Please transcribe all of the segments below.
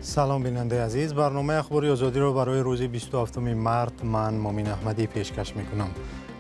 Салом, бинандаи азиз. Барномаи Ахбори Озодиро барои рӯзи 27 март ман, Мумин Аҳмадӣ, пешкаш мекунам.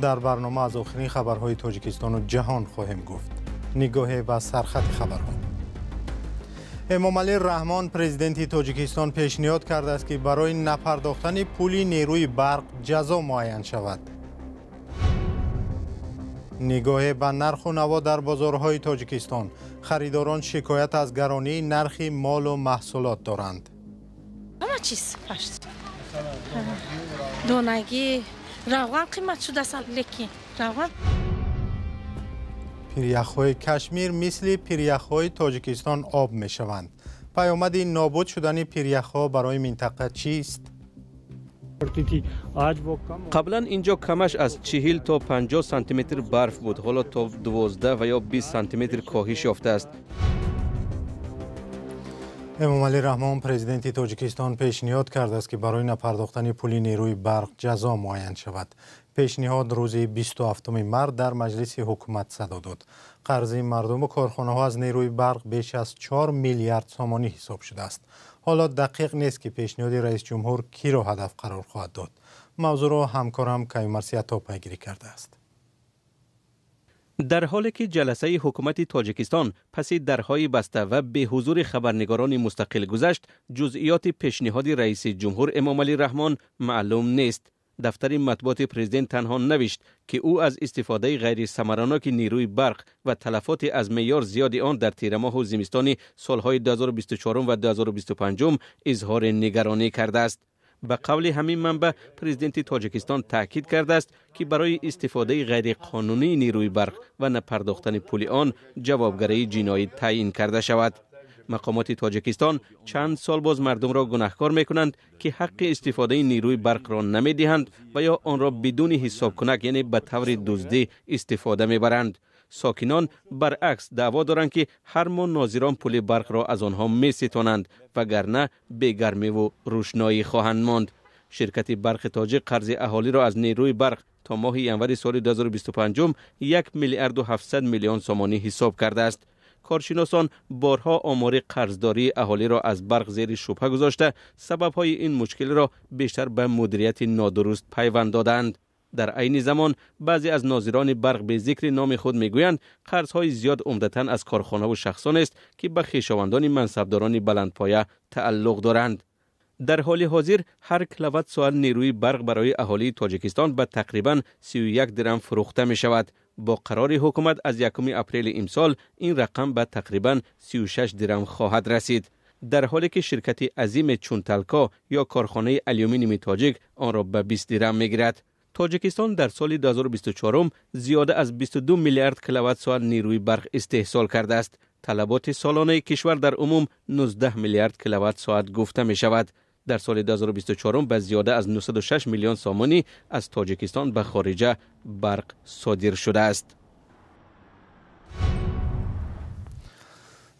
Дар барнома аз охирин хабарҳои Тоҷикистону ҷаҳон хоҳем гуфт. Нигоҳе ба сархати хабарҳо. Эмомалӣ Раҳмон, президенти Тоҷикистон, пешниҳод кардааст, ки барои напардохтани пули нерӯи барқ ҷазо муайян шавад. Нигоҳе ба нарху наво дар бозорҳои Тоҷикистон. Харидорон шикоят аз гаронии нархи молу маҳсулот доранд. Ҳама чиз пашт. Донагӣ, равған қимат шудааст, лекин равған. Пиряхҳои Кашмир мисли пиряхҳои Тоҷикистон об мешаванд. Паёмади нобуд шудани пиряхҳо барои минтақа чист? Қаблан инҷо камаш аз 40 то 50 сантиметр барф буд, ҳоло то 12 ва ё 20 сантиметр коҳиш ёфтааст. Эмомалӣ Раҳмон, президенти Тоҷикистон, пешниҳод кардааст, ки барои напардохтани пули нерӯи барқ ҷазо муайян шавад. Пешниҳод рӯзи 27 март дар маҷлиси ҳукумат садо дод. Қарзи мардуму корхонаҳо аз нерӯи барқ беш аз 4 миллиард сомонӣ ҳисоб шудааст. Ҳоло дақиқ нест, ки пешниҳоди раисҷумҳур киро ҳадаф қарор хоҳад дод. Мавзӯъро ҳамкорам Каюмарс Ято пайгирӣ кардааст. Дар ҳоле ки ҷаласаи ҳукумати Тоҷикистон паси дарҳои баста ва беҳузури хабарнигорони мустақил гузашт, ҷузъиёти пешниҳоди раиси ҷумҳур Эмомалӣ Раҳмон маълум нест. Дафтари матбуоти президент танҳо навишт, ки ӯ аз истифодаи ғайрисамараноки нерӯи барқ ва талафоти аз меъёр зиёди он дар тирамоҳу зимистони солҳои 2024 ва 2025 изҳори нигаронӣ кардааст. Ба қавли ҳамин манбаъ, президенти Тоҷикистон таъкид кардааст, ки барои истифодаи ғайриқонунии нерӯи барқ ва напардохтани пули он ҷавобгарии ҷиноӣ таъин карда шавад. Мақомоти Тоҷикистон чанд сол боз мардумро гунаҳкор мекунанд, ки ҳаққи истифодаи нерӯи барқро намедиҳанд ва ё онро бидуни ҳисобкунак, яъне ба таври дуздӣ истифода мебаранд. Сокинон баръакс даъво доранд, ки ҳар моҳ нозирон пули барқро аз онҳо меситонанд, вагарна бегармиву рӯшноӣ хоҳанд монд. Ширкати Барқи Тоҷик қарзи аҳолиро аз нерӯи барқ то моҳи январи соли 2025 1 миллиарду 700 миллион сомонӣ ҳисоб кардааст. Коршиносон борҳо омори қарздории аҳолиро аз барқ зери шубҳа гузошта, сабабҳои ин мушкилро бештар ба мудирияти нодуруст пайванд додаанд. Дар айни замон баъзе аз нозирони барқ бе зикри номи худ мегӯянд, қарзҳои зиёд умдатан аз корхонаву шахсонест, ки ба хешовандони мансабдорони баландпоя тааллуқ доранд. Дар ҳоли ҳозир ҳар киловатт соат нерӯи барқ барои аҳолии Тоҷикистон ба тақрибан 31 дирам фурӯхта мешавад. Бо қарори ҳукумат аз 1 апрели имсол ин рақам ба тақрибан 36 дирам хоҳад расид, дар ҳоле ки ширкати азиме чун Талко ё корхонаи алюминийи тоҷик онро ба 20 дирам мегирад. Тоҷикистон дар соли 2024 зиёда аз 22 миллиард киловатт соат нерӯи барқ истеҳсол кардааст. Талаботи солонаи кишвар дар умум 19 миллиард киловатт соат гуфта мешавад. Дар соли 2024 ба зиёда аз 906 миллион сомонӣ аз Тоҷикистон ба хориҷа барқ содир шудааст.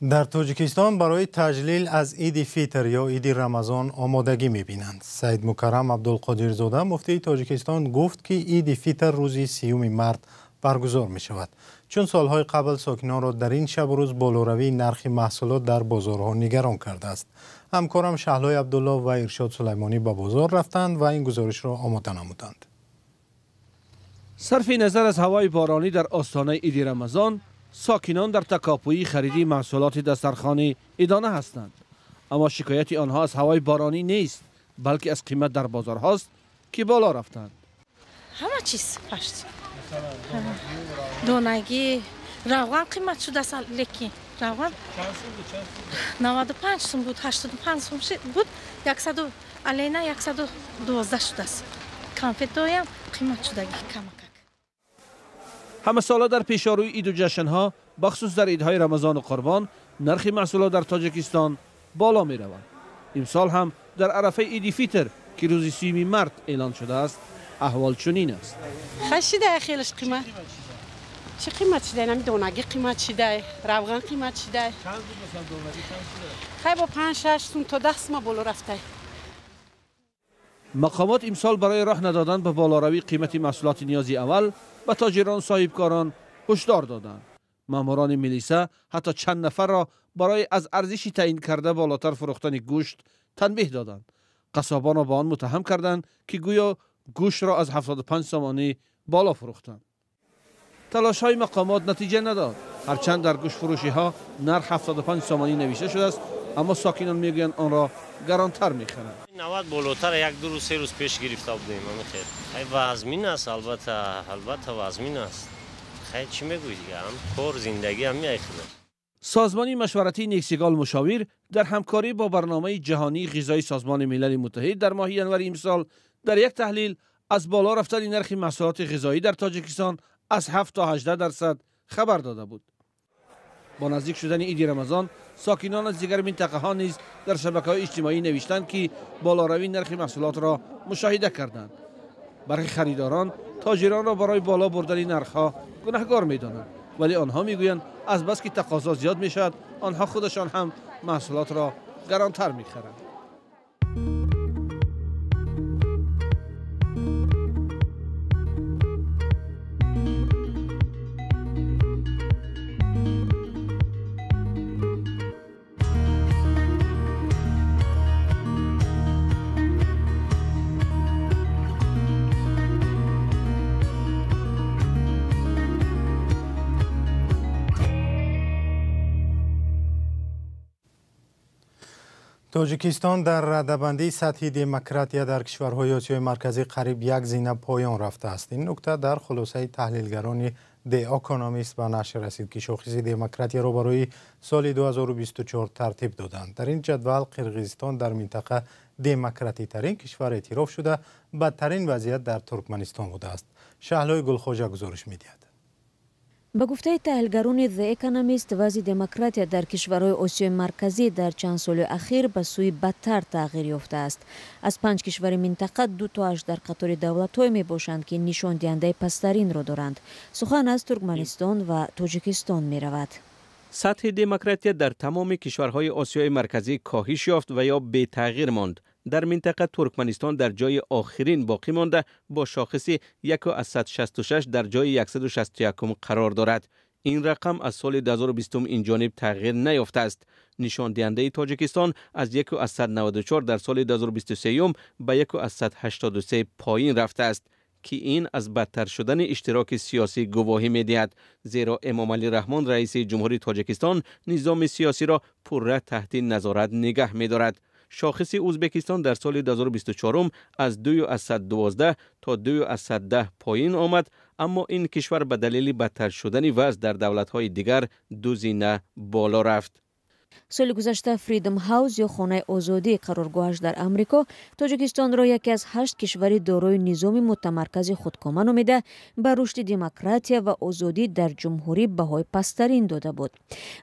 Дар Тоҷикистон барои таҷлил аз Иди Фитр ё Иди Рамазон омодагӣ мебинанд. Саид Мукаррам Абдулқодирзода, муфтии Тоҷикистон, гуфт, ки Иди Фитр рӯзи 30 март баргузор мешавад. Чун солҳои қабл сокинонро дар ин шабу рӯз болоравии нархи маҳсулот дар бозорҳо нигарон кардааст. Ҳамкорам Шаҳлои Абдулло ва Иршод Сулаймонӣ ба бозор рафтанд ва ин гузоришро омода намуданд. Сарфи назар аз ҳавои боронӣ дар остонаи Иди Рамазон, сокинон дар такопӯи хариди маҳсулоти дастархони идона ҳастанд. Аммо шикояти онҳо аз ҳавои боронӣ нест, балки аз қимат дар бозорҳост, ки боло рафтанд. Ҳама чиз пашт. Донагӣ, равған қимат шудааст, лекин равған 95 сум буд, 85 сум буд, 100 алена 112 шудааст. Конфетҳоям қимат шудагӣ камакак. Ҳамасола дар пешорӯи иду ҷашнҳо, бахусус дар идҳои Рамазону Қурбон, нархи маҳсулот дар Тоҷикистон боло меравад. Имсол ҳам дар арафаи Иди Фитр, ки рӯзи 30 март эълон шудааст, аҳвол чунин аст. Хашида хелаш қимат. Чӣ қимат шида? Нами донагӣ қимат шида, равған қимат шида. Чанд буд масалан донагӣ чанд шида? Хай бо 5-6 сум то 10 сум боло рафта. Мақомот имсол барои роҳ надодан ба болоравии қимати маҳсулоти ниёзи аввал ба тоҷирон соҳибкорон ҳушдор доданд. Маъмурони милиса ҳатто чанд нафарро барои аз арзиши таъин карда болотар фурӯхтани гӯшт танбеҳ доданд. Қассобонро ба он муттаҳам карданд, ки гӯё гӯштро аз 75 сомонӣ боло фурӯхтанд. Талошҳои мақомот натиҷа надод. Ҳарчанд дар гӯштфурӯшиҳо нарх 75 сомонӣ навишта шудааст, аммо сокинон мегӯянд онро гаронтар мехаранд. 90 болотар як ду рӯз се рӯз пеш гирифта будем. Ҳамин хел вазмин аст, албатта вазмин аст. Хай чӣ мегӯӣ дигар, ҳам кор зиндагӣ ҳам меайхӯрад. Созмони машваратии Нексигол Мушовир дар ҳамкорӣ бо барномаи ҷаҳонии ғизои Созмони Милали Муттаҳид дар моҳи январи имсол дар як таҳлил аз боло рафтани нархи маҳсулоти ғизоӣ дар Тоҷикистон аз 7 то 18% хабар дода буд. Бо наздик шудани иди Рамазон сокинон аз дигар минтақаҳо низ дар шабакаҳои иҷтимоӣ навиштанд, ки болоравии нархи маҳсулотро мушоҳида карданд. Бархи харидорон тоҷиронро барои боло бурдани нархҳо гунаҳгор медонанд, вале онҳо мегӯянд аз бас ки тақозо зиёд мешавад, онҳо худашон ҳам маҳсулотро гаронтар мехаранд. Тоҷикистон дар радабандии сатҳи демократия дар кишварҳои Осиёи Марказӣ қариб як зина поён рафтааст. Ин нукта дар хулосаи таҳлилгарони The Economist ба нашр расид, ки шохиси демократияро барои соли 2024 тартиб доданд. Дар ин ҷадвал Қирғизистон дар минтақа демократитарин кишвар эътироф шуда, бадтарин вазъият дар Туркманистон будааст. Шаҳлои Гулхоҷа гузориш медиҳад. Ба гуфтаи таҳлилгарони The Economist, вазъи демократия дар кишварҳои Осиёи Марказӣ дар чанд соли ахир ба сӯи бадтар тағйир ёфтааст. Аз панҷ кишвари минтақа ду тоаш дар қатори давлатҳое мебошанд, ки нишондиҳандаи пасттаринро доранд. Сухан аз Туркманистон ва Тоҷикистон меравад. Сатҳи демократия дар тамоми кишварҳои Осиёи Марказӣ коҳиш ёфт ва ё бетағйир монд. Дар минтақа Туркманистон дар ҷои охирин боқӣ монда бо шохиси 1,66 дар ҷои 161 қарор дорад. Ин рақам аз соли 2020 ин ҷониб тағйир наёфтааст. Нишондиҳандаи Тоҷикистон аз 1,94 дар соли 2023 ба 1,83 поин рафтааст, ки ин аз бадтар шудани иштироки сиёсӣ гувоҳӣ медиҳад, зеро Эмомалӣ Раҳмон раиси ҷумҳури Тоҷикистон низоми сиёсиро пурра таҳти назорат нигаҳ медорад. Шохиси Ӯзбекистон дар соли 2024 аз 2,12 то 2,10 поин омад, аммо ин кишвар ба далели бадтар шудани вазъ дар давлатҳои дигар ду зина боло рафт. Соли гузашта Freedom House ё хонаи озодӣ қароргоҳаш дар Амрико Тоҷикистонро яке аз 8 кишвари дорои низоми мутамаркази худкома номида ба рушди демократия ва озодӣ дар ҷумҳурӣ баҳои пасттарин дода буд.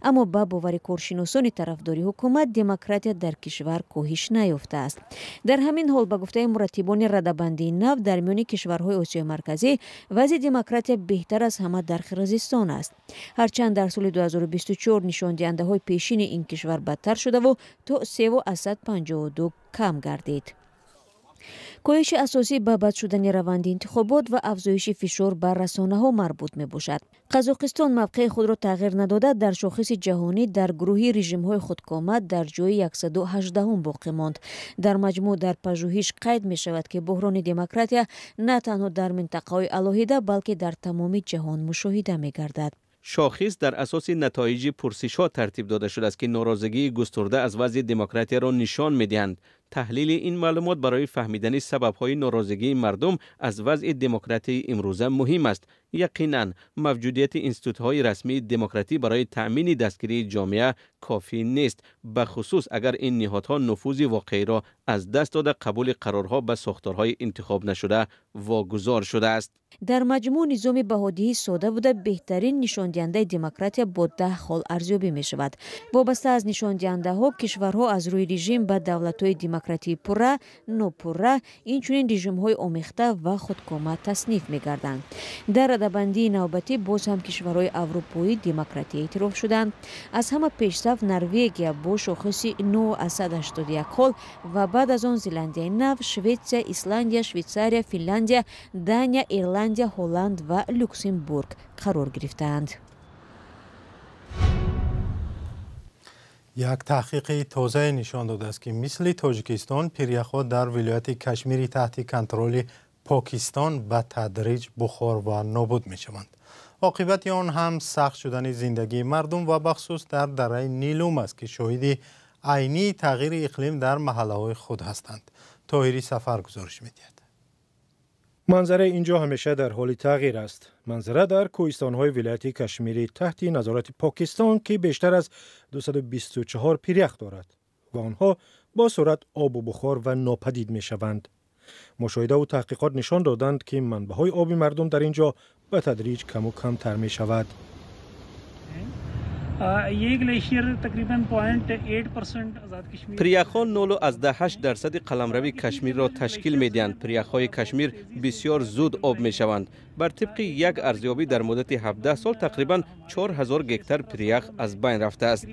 Аммо ба бовари коршиносони тарафдори ҳукумат демократия дар кишвар коҳиш наёфтааст. Дар ҳамин ҳол ба гуфтаи мураттибони радабандии нав дар миёни кишварҳои Осиёи Марказӣ вазъи демократия беҳтар аз ҳама дар Қирғизистон аст. Ҳарчанд дар соли 2024 нишондиҳандаҳои пешини ин кишвар бадтар шудаву то 3,52 кам гардид. Коҳиши асосӣ ба бад шудани раванди интихобот ва афзоиши фишор бар расонаҳо марбут мебошад. Қазоқистон мавқеи худро тағйир надода дар шохиси ҷаҳонӣ дар гурӯҳи режимҳои худкома дар ҷои 118 боқӣ монд. Дар маҷмӯъ дар пажӯҳиш қайд мешавад, ки буҳрони демократия на танҳо дар минтақаҳои алоҳида, балки дар тамоми ҷаҳон мушоҳида мегардад. Шохис дар асоси натоиҷи пурсишҳо тартиб дода шудааст, ки норозигии густурда аз вазъи демократияро нишон медиҳанд. Таҳлили ин маълумот барои фаҳмидани сабабҳои норозигии мардум аз вазъи демократияи имрӯза муҳим аст. Яқинан мавҷудияти институтҳои расмии демократӣ барои таъмини дастгирии ҷомеа кофӣ нест, бахусус агар ин ниҳодҳо нуфузи воқеиро аз даст дода қабули қарорҳо ба сохторҳои интихоб нашуда вогузор шудааст. Дар маҷмӯъ низоми баҳодиҳӣ сода буда беҳтарин нишондиҳандаи демократия бо 10 хол арзёбӣ мешавад. Вобаста аз нишондиҳандаҳо кишварҳо аз рӯи режим ба давлатҳои демократии пурра, нопурра, инчунин режимҳои омехта ва худкома тасниф мегарданд. Дар радабандии навбатӣ боз ҳам кишварҳои аврупоӣ демократия эътироф шуданд. Аз ҳама пешсаф Норвегия бо шохиси 9,81 хол ва баъд аз он Зеландияи Нав, Шветсия, Исландия, Швейтсария, Финляндия, Дания, Ирландия, Ҳолланд ва Люксембург қарор гирифтаанд. Як таҳқиқи тозае нишон додааст, ки мисли Тоҷикистон пиряхҳо дар вилояти Кашмири таҳти контроли Покистон ба тадриҷ бухор ва нобуд мешаванд. Оқибати он ҳам сахт шудани зиндагии мардум ва бахусус дар дараи Нилум аст, ки шоҳиди айнии тағйири иқлим дар маҳаллаҳои худ ҳастанд. Тоҳири Сафар гузориш медиҳад. Манзараи инҷо ҳамеша дар ҳоли тағйир аст. Манзара дар кӯҳистонҳои вилояти Кашмири таҳти назорати Покистон, ки бештар аз 224 пирях дорад ва онҳо бо суръат обу бухор ва нопадид мешаванд. Мушоҳидаву таҳқиқот нишон доданд, ки манбаъҳои оби мардум дар ин ҷо ба тадриҷ каму камтар мешавад. Пиряхҳо 0,8% қаламрави Кашмирро ташкил медиҳанд. Пиряхҳои Кашмир бисёр зуд об мешаванд. Бар тибқи як арзёбӣ дар муддати 17 сол тақрибан 4000 гектар пирях аз байн рафтааст.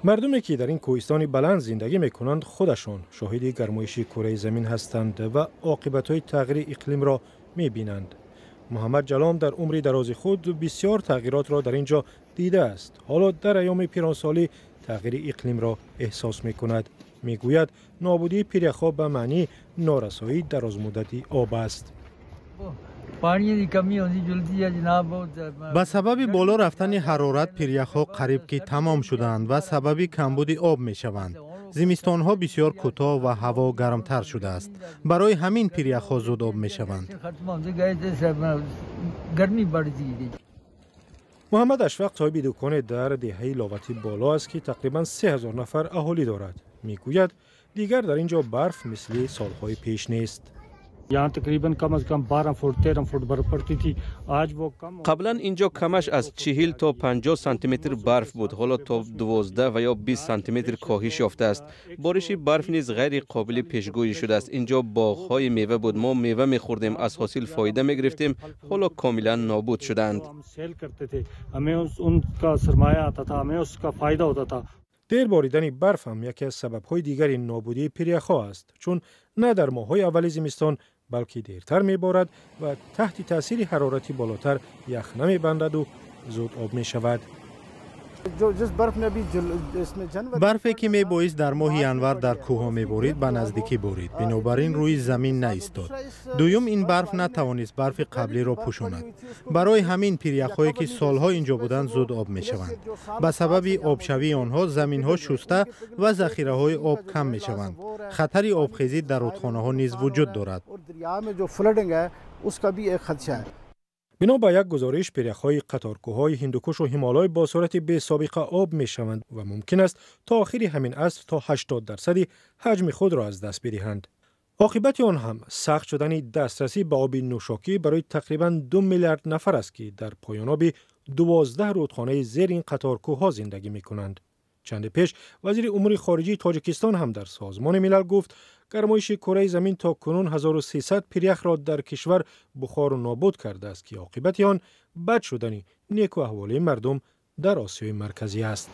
Мардуме ки дар ин кӯҳистони баланд зиндагӣ мекунанд, худашон шоҳиди гармоиши кураи замин ҳастанд ва оқибатҳои тағйири иқлимро мебинанд. Муҳаммад Ҷалом дар умри дарози худ бисёр тағйиротро дар ин ҷо дидааст. Ҳоло дар айёми пиронсолӣ тағйири иқлимро эҳсос мекунад. Мегӯяд, нобудии пиряхҳо ба маънии норасоии дарозмуддати об аст. Ба сабаби боло рафтани ҳарорат пиряхҳо қариб ки тамом шуданд ва сабаби камбуди об мешаванд. Зимистонҳо бисёр кӯтоҳ ва ҳаво гармтар шудааст. Барои ҳамин пиряхҳо зуд об мешаванд. Муҳаммад Ашфақ соҳиби дуконе дар деҳаи Ловати Боло аст, ки тақрибан 3000 нафар аҳолӣ дорад. Мегӯяд, дигар дар ин ҷо барф мисли солҳои пеш нест. Қаблан ин ҷо камаш аз 40 то 50 сантиметр барф буд, ҳоло то 12 ва ё 20 сантиметр коҳиш ёфтааст. Бориши барф низ ғайри қобили пешгӯӣ шудааст. Ин ҷо боғҳои мева буд, мо мева мехӯрдем, аз ҳосил фоида мегирифтем, ҳоло комилан нобуд шудаанд. Дер боридани барф ҳам яке аз сабабҳои дигари нобудии пиряхҳо аст, чун на дар моҳҳои аввали зимистон, балки дертар меборад ва таҳти таъсири ҳарорати болотар ях намебандаду зуд об мешавад. Барфе ки мебоист дар моҳи январ дар кӯҳҳо меборид, ба наздикӣ борид, бинобар ин рӯи замин наистод. Дуюм, ин барф натавонист барфи қаблиро пӯшонад. Барои ҳамин пиряхҳое ки солҳо инҷо буданд зуд об мешаванд. Ба сабаби обшавии онҳо заминҳо шуста ва захираҳои об кам мешаванд. Хатари обхезӣ дар рудхонаҳо низ вуҷуд дорад. Бино ба як гузориш, пиряхҳои қаторкӯҳҳои Ҳиндукушу Ҳимолой бо суръати бесобиқа об мешаванд ва мумкин аст то охири ҳамин аср то 80% ҳаҷми худро аз даст бидиҳанд. Оқибати он ҳам сахт шудани дастрасӣ ба оби нӯшокӣ барои тақрибан 2 миллиард нафар аст, ки дар поёноби 12 рудхонаи зери ин қаторкӯҳҳо зиндагӣ мекунанд. Чанде пеш вазири умури хориҷии Тоҷикистон ҳам дар Созмони Милал гуфт, гармоиши кураи замин то кунун 1300 пиряхро дар кишвар бухору нобуд кардааст, ки оқибати он бад шудани неку аҳволии мардум дар Осиёи Марказӣ аст.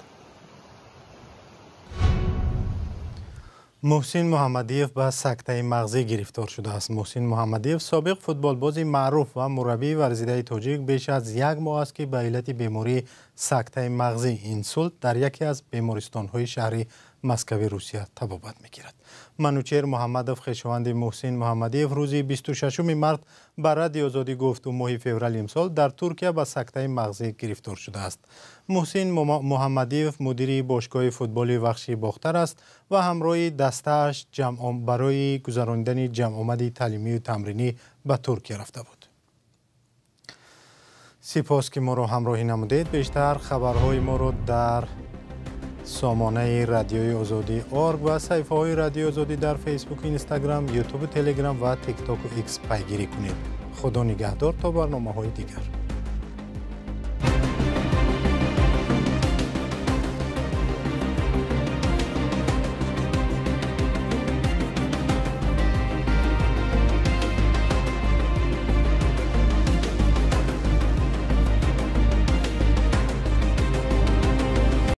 Муҳсин Муҳаммадиев ба сактаи мағзӣ гирифтор шудааст. Муҳсин Муҳаммадиев собиқ футболбози маъруф ва мураббии варзидаи тоҷик беш аз як моҳ аст, ки ба иллати бемории сактаи мағзӣ инсулт дар яке аз бемористонҳои шаҳри Москави Русия табобат мегирад. Манучер Муҳаммадов, хешованди Муҳсин Муҳаммадиев, рӯзи 26 март ба Радиои Озодӣ гуфт, ӯ моҳи феврали имсол дар Туркия ба сактаи мағзӣ гирифтор шудааст. Муҳсин Муҳаммадиев мудири бошгоҳи футболи Вахши Бохтар аст ва ҳамроҳи дастааш барои гузаронидани ҷамъомади таълимию тамринӣ ба Туркия рафта буд. Сипос, ки моро ҳамроҳӣ намудед. Бештар хабарҳои моро дар сомонаи Радиои Озодӣ орг ва саҳифаҳои Радиои Озодӣ дар Фейсбук, Инстаграм, Ютубу, Телеграм ва Тиктоку Икс пайгирӣ кунед. Худо нигаҳдор то барномаҳои дигар.